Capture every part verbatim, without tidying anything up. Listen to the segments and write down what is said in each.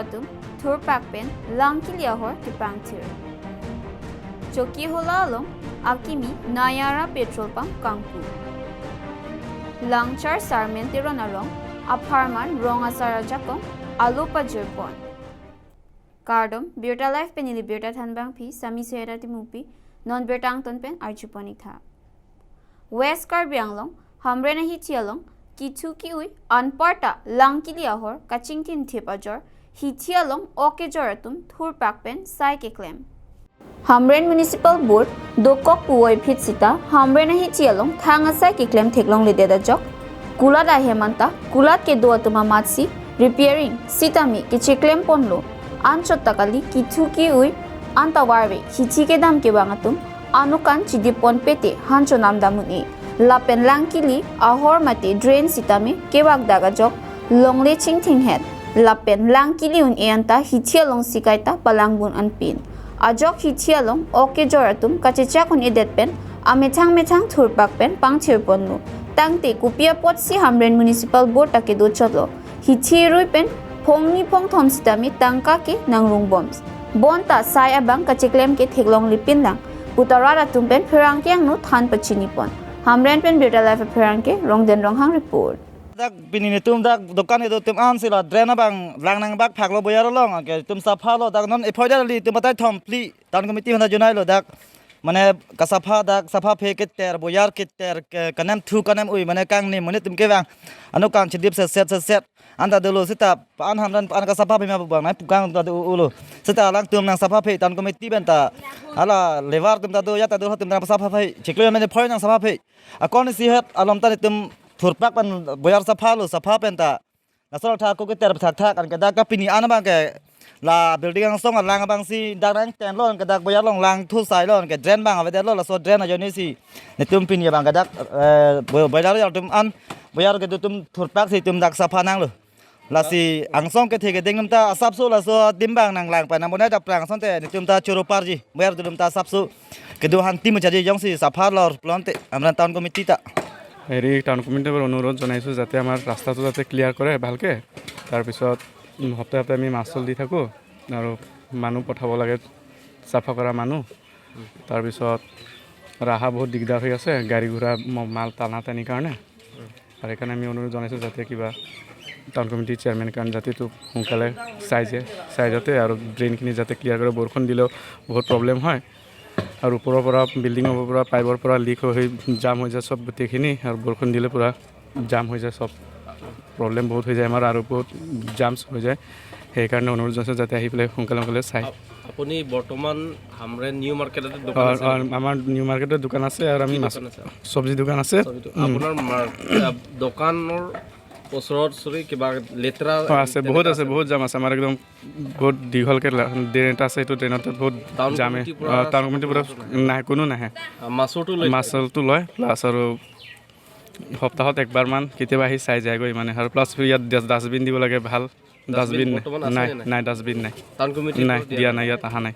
atum thurpak pen Langkili ahor kepangthir. Chokihola along akimi Nayara petrol pump kangpu. Langchar Sarmen Teron arong apharman rong asar ajakong alu pajirpon. Kardom, Birta Live pen neli Birta Thanbangpi, Sami Soyada Timungpi, non birta angton pen arjupon-ik tha. West Karbi Anglong, Hamren ahithi along, kithu ki-ui, anparta Langkili ahor kachingthin thip ajor, hithi along ok kejor atum thurpak pen sai keklem. Hamren Municipal Board dokok puvoiphit sita Hamren ahithi along thang asai keklem theklongledet ajok, kulat ahem anta kulat kedo atum amatsi repairing sitame kecheklemponlo. Anchot ta kali, kithu ki-ui anta varve hithi kedam kevang atum anokan chidipponpe te hanchonam dam un-e. Lapen Langkili ahor mate drain sitame kevakdak ajok longle chingthinghet. Lapen Langkili un-e anta hithi alongsi kaita palangbun anpin. Ajok hithi along ok kejor atum kachechak un-edet pen amethang methang thurpak pen pangthirponlo. Tangte kopi apotsi Hamren Municipal Board ta kedochotlo. Hithi rui pen phongni phongthom sitame tangka ke nangrungboms. Bonta sai abang kacheklem ke theklonglepinlang puta rat atum pen pherangke angno than pachinipon. Hamren pen Birta Live pherangke Rongden Ronghang report. Dak pini netum dak dokan kedo atum ansi la drain abang lang nangbak phaklo boyar along, anke netum sapha lo, dak non aphoida li netum batai thom phli town committee hona junai lo dak. Mane kasapha dak sapha phe keter, boyar keter, ke kanem thu kanem ui, mane kangni mane netum kevang. Anokan chidip set set set set. Anta dolo sita an Hamren an kasapha phe ma bang nai pukang ta do ulo. Sita alangtum nangsapha phe town committee pen ta hala labour atum ta do, ya ta do, atum nangsapha phe. Chiklo mane phoi nangsapha phe. Akon isi het alom ta netum thurpak pen boyar sapha lo, sapha pen ta. Laso tha ko keter thak thak, anke dak kapini an abang ke la building angsong alang abangsi dak nangtenlo, anke dak boyar along lang thu sailo, anke drain abang avedetlo, laso drain ajoinesi netum pini abang ke dak, eh, bo-, boyar atum an, boyar kedo atum thurpak si netum dak sapha nanglo. Lasi angsong kethe keding atum ta asapso laso adim abang nanglang pen nangbonai dak prang asonte netum ta choro parji, boyar atum ta asapso kedo ahan tim chaji jongsi sapha lor pulote Hamren town committee ta। হেৰি, টাউন কমিটিৰ পৰা অনুৰোধ জনাইছোঁ যাতে আমাৰ ৰাস্তাটো যাতে ক্লিয়াৰ কৰে ভালকে। তাৰপিছত, উম, সপ্তাহে সপ্তাহে আমি মাচুল দি থাকোঁ আৰু মানুহ পঠাব লাগে চাফা কৰা মানুহ। তাৰপিছত ৰাহা বহুত দিগদাৰ হৈ আছে গাড়ী ঘোঁৰা ম-, মাল টানা টানিৰ কাৰণে। আৰু সেইকাৰণে আমি অনুৰোধ জনাইছোঁ যাতে কিবা টাউন কমিটিৰ চেয়াৰমেন কাৰণে যাতে এইটো সোনকালে চাই যে, চাই যাতে আৰু ড্ৰেইনখিনি যাতে ক্লিয়াৰ কৰে। বৰষুণ দিলেও বহুত প্ৰব্লেম হয়। আৰু ওপৰৰ পৰা, বিল্ডিঙৰ পৰা, পাইপৰ পৰা লিক হৈ হৈ জাম হৈ যায় চব গোটেইখিনি। আৰু বৰষুণ দিলে পূৰা জাম হৈ যায় চব, প্ৰব্লেম বহুত হৈ যায় আমাৰ আৰু বহুত জামছ হৈ যায়। সেইকাৰণে অনুৰোধ জনাইছোঁ যাতে আহি পেলাই সোনকালে সোনকালে চাই। আপ-, আপুনি বৰ্তমান হামৰে নিউ মাৰ্কেটতে দোকান অ, আছে অ, নেকি? আমাৰ নিউ মাৰ্কেটত দোকান আছে আৰু আমি কি মাছ-, দোকান আছে? চব্জি দোকান আছে। চব্জি দো-, উম। আপোনাৰ মাৰ-, আ, দোকানৰ ওচৰত ওচৰি কিবা লেতেৰা অ, আছে, তেনেকুৱা বহুত আছে, আছে? বহুত জাম আছে। আমাৰ একদম বহুত দীঘলকে লা-, ড্ৰেইন এটা আছে, সেইটো ড্ৰেইনতে বহুত টাউন জামে। কমিটিৰ পৰা অ, টাউন কমিটিৰ পৰা নাই, কোনো নাহে। আ, মাচুলটো লয়? মাচুলটো লয়, প্লাছ আৰু সপ্তাহত একবাৰমান কেতিয়াবা আহি চাই যায়গৈ মানে। আৰু প্লাছ ইয়াত ডাছ-, ডাষ্টবিন দিব লাগে, ভাল। ডাষ্টবিন ডাষ্টবিন বৰ্তমান আছে নাই, নে নাই? নাই, ডাষ্টবিন নাই। টাউন কমিটিৰ নাই, পৰা দিয়া দিয়া নাই। নাই, ইয়াত অহা নাই।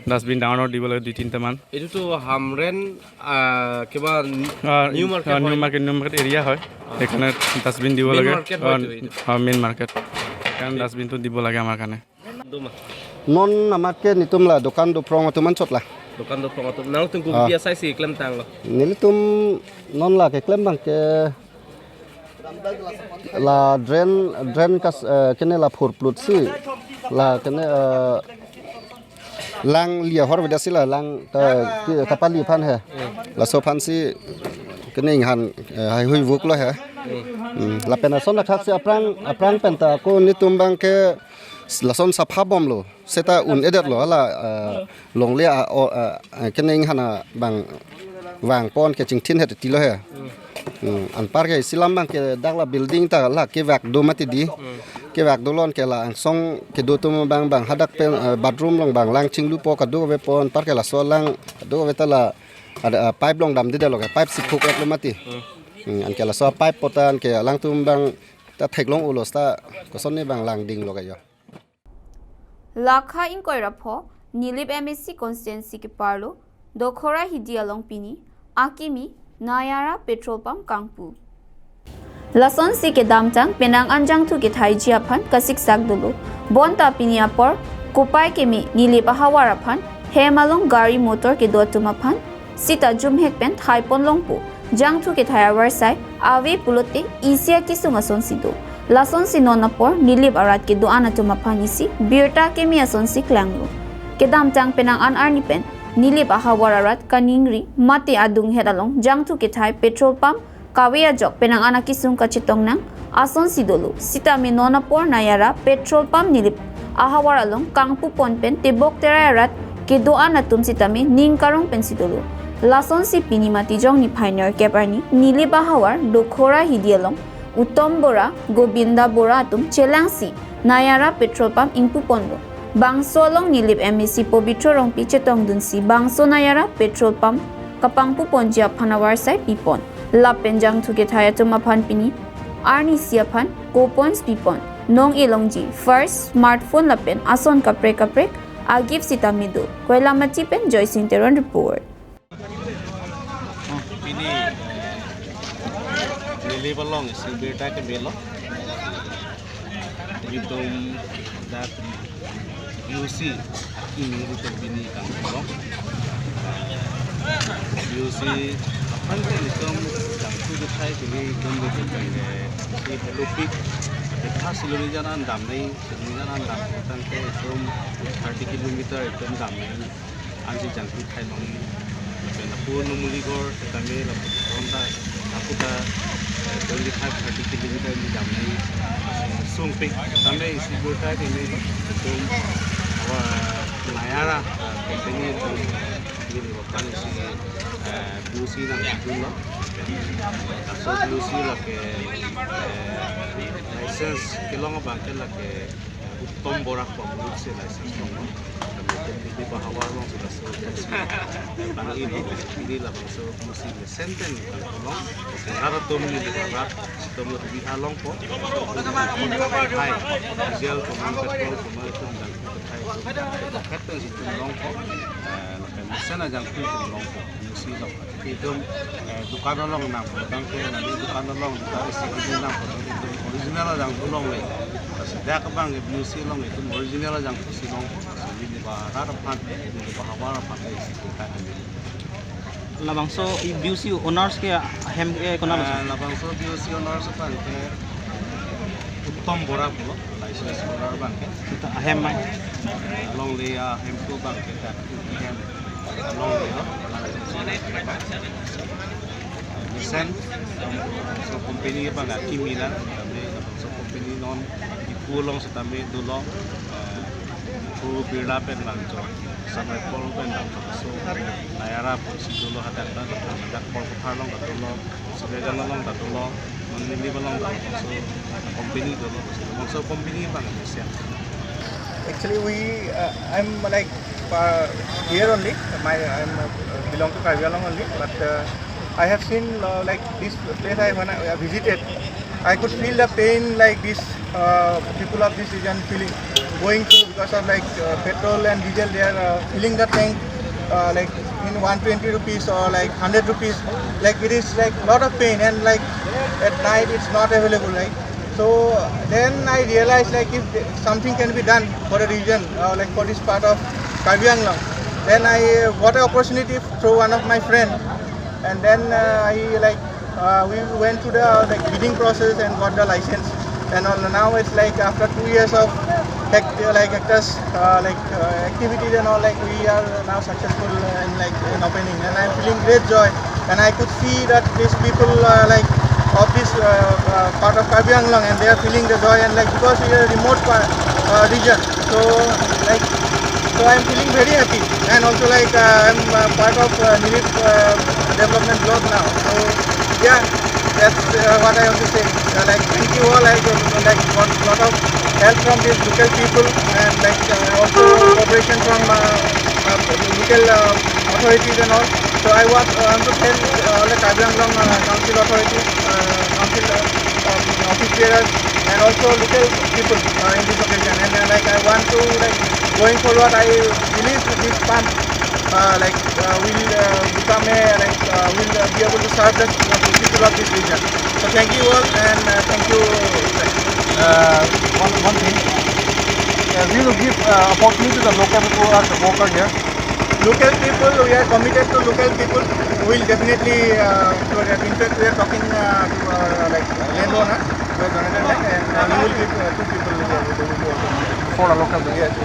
ডাষ্টবিন ডাঙৰ ডাঙৰ দিব লাগে দুই তিনিটামান। এইটোতো হামৰেণ, আহ, কিবা নি-, অ, নিউ মাৰ্কেট অ, নিউ হয়। মাৰ্কেট, নিউ মাৰ্কেট এৰিয়া হয়, অ। সেইকাৰণে ডাষ্টবিন দিব মেইন লাগে। মাৰ্কেট অ, হয়তো এইটো। অ, মেইন মাৰ্কেট, সেইকাৰণে ডাষ্টবিনটো দিব লাগে আমাৰ কাৰণে। Duma. Non amat ke netum la dokan doprong atum anchot la. Dokan doprong atum. Nangtum ko Ah. Kopi asai si klemtanglo? Nelitum non la keklem abang ke la drain, drain kas, eh, kene la phurplut si la kene, eh, Langli ahor avedet si la lang ta ki kapali aphan he. Laso aphan si kene inghan, eh, haihui vuklo he. Hmm, lapen ason athak si aphrang, aphrang pen ta ko netum abang ke lason sapha bomlo, seta un-edetlo, hala, eh, longle a, o, eh, kene inghan abang vangpon ke chingthin het tilo he. Hmm, anpar ke isi alam abang ke dak la building ta la kevak do mati di. Kevak do lo anke la angsong kedo atum abang abang hadak pen, eh, bathroom along abang lang chinglupo, kadokave po anpar ke laso lang kadokave ta la ada, eh, pipe along damdedetlo ke, pipe si phuk-etlo mati. Hmm, anke laso pipe po ta anke alangtum abang ta theklong ulos ta koson ne abang lang dinglo ke yo. Lakha ingkoi ra pho, Nilip M A C constituency keparlo, Dokhora hidi along pini, akimi, Nayara petrol pump kangpu. Lasonsi kedamtang penang an jangthu kethaiji aphan kasiksak dolo. Bonta pini apor kopai keme Nilip ahavar aphan hem along gari motor kedo atum aphan sita jumhek pen thaipon longpo. Jangthu kethai avarsai ave pulote isi akisung asonsi do. Lasonsi non apor Nilip arat kedo-an atum aphan isi birta keme asonsi klanglo. Kedamtang penang an arni pen Nilip ahavar arat kaningri mate adunghet along jangthu kethai petrol pump kave ajok penang an akisung kachetong nang asonsi dolo. Sitame non apor Nayara petrol pump Nilip ahavar along kangpupon pen tebok terai arat kedo-an atum sitame ning karong pensi dolo. Lasonsi pini Matijong niphai nerkep arni Nilip ahavar Dokhora hidi along Uttom Bora, Gobinda Bora atum chelangsi Nayara petrol pump ingpuponlo. Bangso along Nilip M A C Pobitro Rongpi chetongdunsi bangso Nayara petrol pump kapangpuponji aphan avarsai pipon. Lapen jangthu kethai atum aphan pini arnisi aphan coupons pipon. Nong-e longji first smartphone lapen ason kaprek kaprek a-gift sitame do. Koilamati pen Joysing Teron report. Pini Nilip along isi birta kemelo. Itum dak B O C akimi itum pini kangpulong. B O C aphan ke itum jangthu kethai pini itum itum pini si Hello Pig. Kita Silonijan an damnei, Silonijan an dam tangte itum thirty kilometer itum damnei. Ansi jangthu thai longji. Lapen lapu Numaligarh, tame lapu Honda, lapu ta, eh, twenty-five, thirty kilometer ni damnei. Sungpik, tame isi birta keme, itum, awa, Nayara, eh, company, itum, neli aphan isi, eh, B O C nangdunlo. Laso B O C lake, eh, license kelong abang ke lake, Uttom Bora pu amonit si license longlo. Kami Nilip ahavar along sudah selesai. Bang ini, ini labangso B O C mesen pen longlo. Sekarang atum Nilip ahavar, atum lebih halong po. Hai, diesel, komang petrol, komang itu dan hai, itu paket pen si longpo. Eh, mesen aja itu longpo. B O C lo. Itum, eh, dukan along nangpo tangte, neli dukan along, dukan isi itum nangpo tangte, itum original ajangthu longle. Lasi dak abang ke B O C along itum original ajangthu si longpo. Lasi Nilip arat aphan, Nilip ahavar aphan ke isi kita ini. Labangso i B O C owners ke ahem ke konat lo? Eh, labangso B O C owners aphan ke Uttom Bora pulo, license holder abang ke. Sita ahem abang? Eh, longle ahem ke abang ke dak ahem. Along lo, mesen, so company abang akimi lang, tame, so company non, ipu along setame dolo, eh, ipu Birla pen lang cho, Sunripple pen lang cho, so, Nayara pu si dolo hadak lang, hadak Borkathar along dolo, Silagan along dolo, Nilip along dolo, so, company dolo, so, company abang mesen. Actually, we, uh, I'm like, uh, here only. My, I'm, uh, belong to Karbi Anglong only, but, uh, I have seen, uh, like, this place I, when I, I visited, I could feel the pain like this, uh, people of this region feeling, going through because of, like, uh, petrol and diesel. They are, uh, filling the tank, uh, like, in one twenty rupees or, like, hundred rupees. Like, it is, like, lot of pain, and, like, at night it's not available, right? So then I realized, like, if something can be done for a region, uh, like, for this part of Karbi Anglong, then I got an opportunity through one of my friend, and then, uh, I, like, uh, we went through the, like, bidding process and got the license and all. Now it's like after two years of hect-, like, hectares, uh, like, uh, activities and all, like, we are now successful in, like, in opening, and I'm feeling great joy. And I could see that these people, uh, like, of this, uh, uh, part of Karbi Anglong, and they are feeling the joy, and, like, because we are a remote pa-, uh, region, so, like, so I'm feeling very happy, and also, like, uh, I'm, uh, part of, uh, Nilip, uh, development block now. So yeah, that's, uh, what I want to say. Uh, like, thank you all. I got, like, got lot of help from these local people, and, like, uh, also cooperation from, uh, uh, local, uh, authorities and all. So I want, uh, want to thank, uh, all the Karbi Anglong, uh, council authorities, uh, council, uh, um, office bearers, and also local people, uh, in this occasion. And, uh, like, I want to, like, going forward, I believe this pump, uh, like, uh, will, uh, become a, like, uh, will uh, be able to serve the uh, people of this region. So thank you all, and uh, thank you. Uh, one, one thing, uh, we will give uh, opportunity to the local people as a worker here. Local people, we are committed to local people. We will definitely, uh, to, uh, in fact, we are talking uh, to uh, like landowner, we are donated land, and uh, we will give uh, two people uh, the work. For a local. Yes.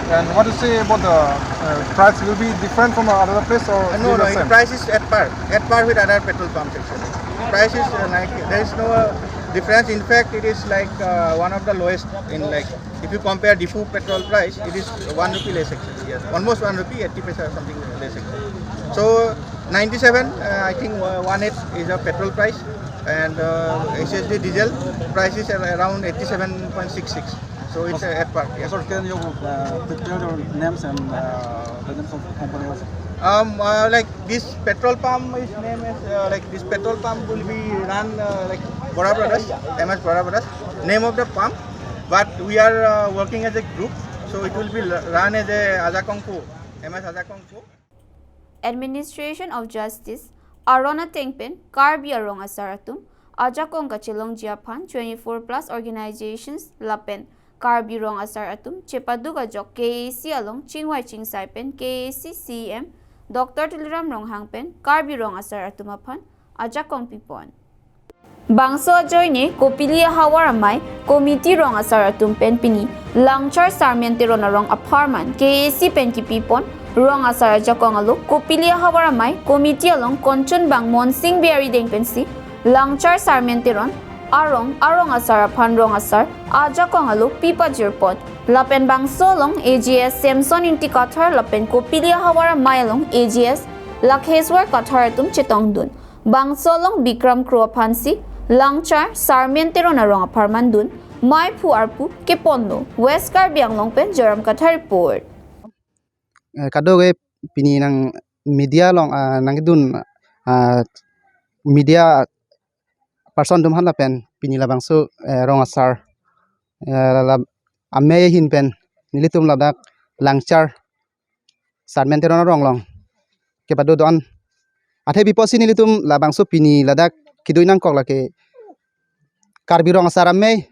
And what do you say about the uh, price? Will be different from other place or Uh, no, will no, be the it same? Price is at par, at par with other petrol pumps actually. Price is uh, like there is no uh, difference. In fact, it is like uh, one of the lowest in, like, if you compare Diphu petrol price, it is one rupee less actually. Yes, almost one rupee, eighty paisa or something less actually. So ninety-seven, uh, I think uh, one eight is a petrol price, and uh, H S D diesel price is ar- around eighty-seven point six six. So it's uh, at par. Yeah. Sir, can you uh, tell your names and uh, the names of the company also? Um, uh, like this petrol pump, its name is uh, like this petrol pump will be run uh, like Bora Brothers, M S Bora Brothers, name of the pump. But we are uh, working as a group, so it will be l- run as a Ajakong Co, M S Ajakong Co. Administration of Justice aron ateng pen Karbi arong asar atum ajakong kachelongji aphan twenty-four plus organizations lapen Karbi rong asar atum chepaduk ajok K A C along chingvai chingsai pen K A C C E M Doctor Tuliram Ronghang pen Karbi rong asar atum aphan ajakong pipon. Bangso ajoine Kopili ahavar amei committee rong asar atum pen pini Langchar Sarmen Teron arong apharman K A C pen kipipon rong asar ajakong alo Kopili ahavar amei committee along konchun bang Monsing Bey arideng pensi Langchar Sarmen Teron arong arong asar aphan rong asar ajakong alo pipajirpon. Lapen bangso along A G S Samson Ingti Kathar lapen Kopili ahavar amei along A G S Lakheswar Kathar atum chetongdun. Bangso along Bikram Kro aphansi Langchar Sarmen Teron arong apharman dun meiphu arpu keponlo. West Karbi Anglong pen Joram Kathar report. Eh, kadokave pini nang media along ah, nangkedun ah, media person atum aphan lapen pini labangso eh, rong asar eh, la, amei ahin pen nelitum ladak Langchar Sarmen Teron arong along kepado do-an athe biposi nelitum labangso pini ladak kedoi nangkok lake Karbi rong asar amei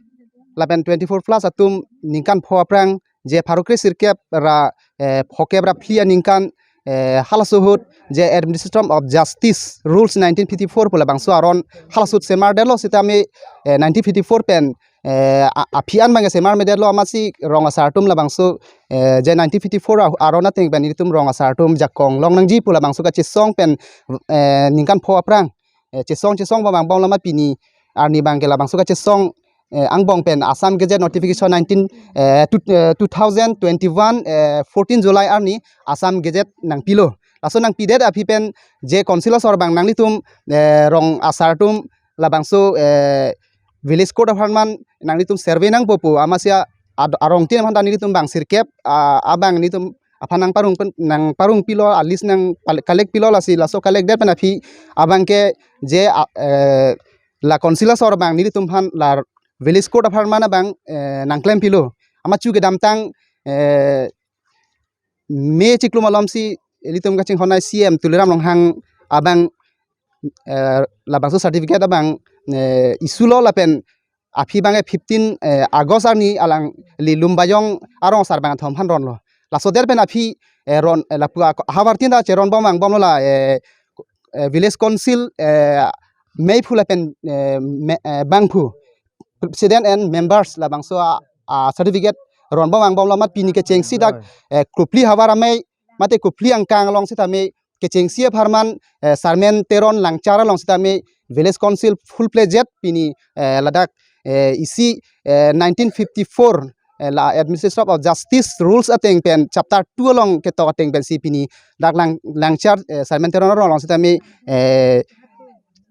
lapen twenty-four plus atum ningkan pho aphrang je pharo kre sirkep ra eh, phokep ra phli aningkan eh, halaso ahut je Administration of Justice Rules nineteen fifty-four pu labangso aron halaso ahut semardetlo sitame eh, nineteen fifty-four pen eh, a- aphi an bang semarmedetlo amatsi rong asar atum labangso eh, je nineteen fifty-four a- aron ateng pen nelitum rong asar atum jakong longnangji pu labangso kachesong pen eh, ningkan pho aphrang eh, chesong chesong bang bang lama pini arni bang ke labangso kachesong eh, angbong pen Assam Gazette Notification nineteen eh, two, eh, two thousand twenty-one eh, fourteen July arni Assam Gazette nangpilo. Laso nangpidet aphi pen je council asor bang nanglitum eh, rong asar atum labangso eh, village court apharman nanglitum survey nangpo pu amatsi ad- arongtin aphan ta nelitum bang sirkep ah, abang nelitum aphan nangparung pen nangparung pilo, a list nang pal- collect pilo, lasi laso collect det pen aphi abang ke je ah, eh, la council asor bang nelitum aphan la village court apharman abang eh, nangklem pilo. Amat chu kedamtang eh, May chiklo malomsi ilitum kachinghon ai C M Tuliram Ronghang abang eh, labangso certificate abang eh, issue lo lapen aphi bang eh, fifteen eh, August arni alangli Lumbajong arong asar bang athom aphan ronlo. Laso det pen aphi eh, ron eh, lapu ak- ahavar tin ta cheron bom angbomlo la eh, eh, village council eh, meiphu lapen eh, me- eh, bangphu president and members labangso a, a certificate ron bom angbomlo amat pini kechengsi dak eh, Kopili havar amei mate Kopili angkang along sitame kechengsi apharman eh, Sarmen Teron Langchar along sitame village council full pledged pini eh, ladak eh, isi eh, nineteen fifty-four eh, la Administration of Justice Rules ateng pen chapter two along ketok ateng pensi pini dak lang Langchar eh, Sarmen Teron arong along sitame eh,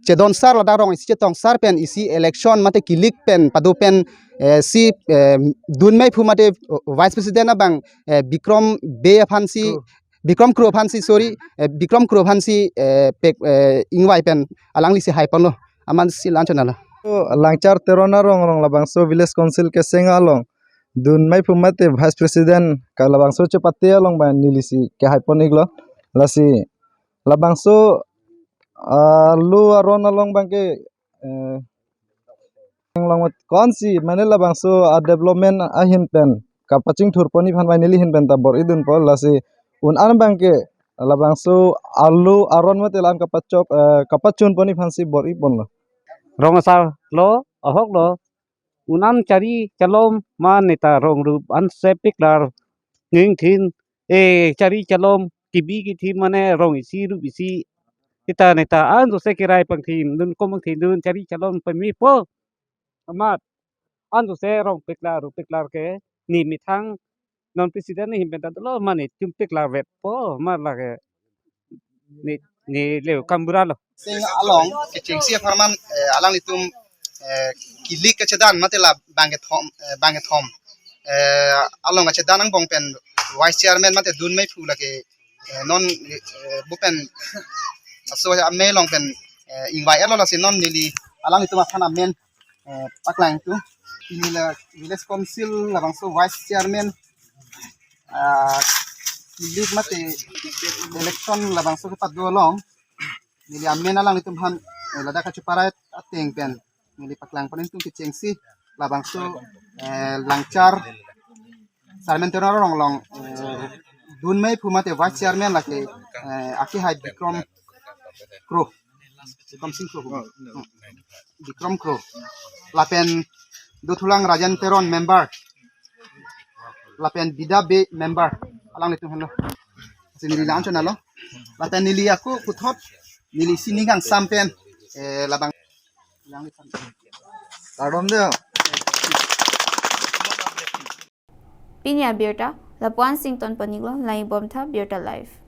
chedon sar ladak rong isi chetong sar pen isi election mate kilik pen pado pen eh, si eh, dun meiphu mate vice president abang eh, Bikram Bey aphansi Kro. Bikram Kro aphansi, sorry, eh, Bikram Kro aphansi eh, pek eh, ingvai pen alanglisi haiponlo amatsi la-an chonalo. So, Langchar Teron arong along labangso village council keseng along dun meiphu mate vice president ka labangso chepate along bang nelisi kehaipon iklo. Lasi labangso Alu aron along abangke, eh, along mat konsi mane labangso a-development ahin pen kapachingthur pon aphan mai neli ahin pen ta bor-idunpo, lasi un-an abangke labangso alu aron mate la-an kapachok, eh, kapachun pon aphansi bor-iponlo. Rong asar lo, ahok lo, un-an chari chalom ma neta rong rup an sepik lar ning thin, eh, chari chalom kibi kithi mane rong isi rup isi ita neta an jose kirai pangthim dun kom pangthim dun chari chalom pemipo. Amat an jose rong pik lar rup pik lar ke ni methang non president ni ahin pen ta dolo mane chum pik lar vetpo amat lake ni, ni leu kambura lo. Sing along kechengsi apharman, eh, alanglitum, eh, kilik kachedan mate la bangkethom, eh, bangkethom, eh, along kachedan angbong pen vice chairman mate dun meiphu lake, eh, non, eh, bu pen aso ame along pen, eh, ingvai-etlo, lasi non neli alanglitum aphan amen, eh, paklang tu. Neli la village council labangso vice chairman, ah, kilik mate election labangso kepado along neli amen alanglitum aphan, eh, ladak kacheparai ateng pen neli paklang pon ingtung kechengsi labangso, eh, Langchar Sarmen Teron arong along, eh, dun meiphu mate vice chairman lake, eh, akehai Bikram Kro. Bikram Singh Kro. Hmm. Bikram Kro. Lapen dothulang Rajan Teron member. Lapen Bida Bey member. Alanglitum henlo. Si neli la-an chonalo. Lapen neli ako puthot neli sining kangsam pen, eh, labang. Kardom de. Pini abirta lapu-an si ington pon-iklo, lang-ik bomtha Birta Live.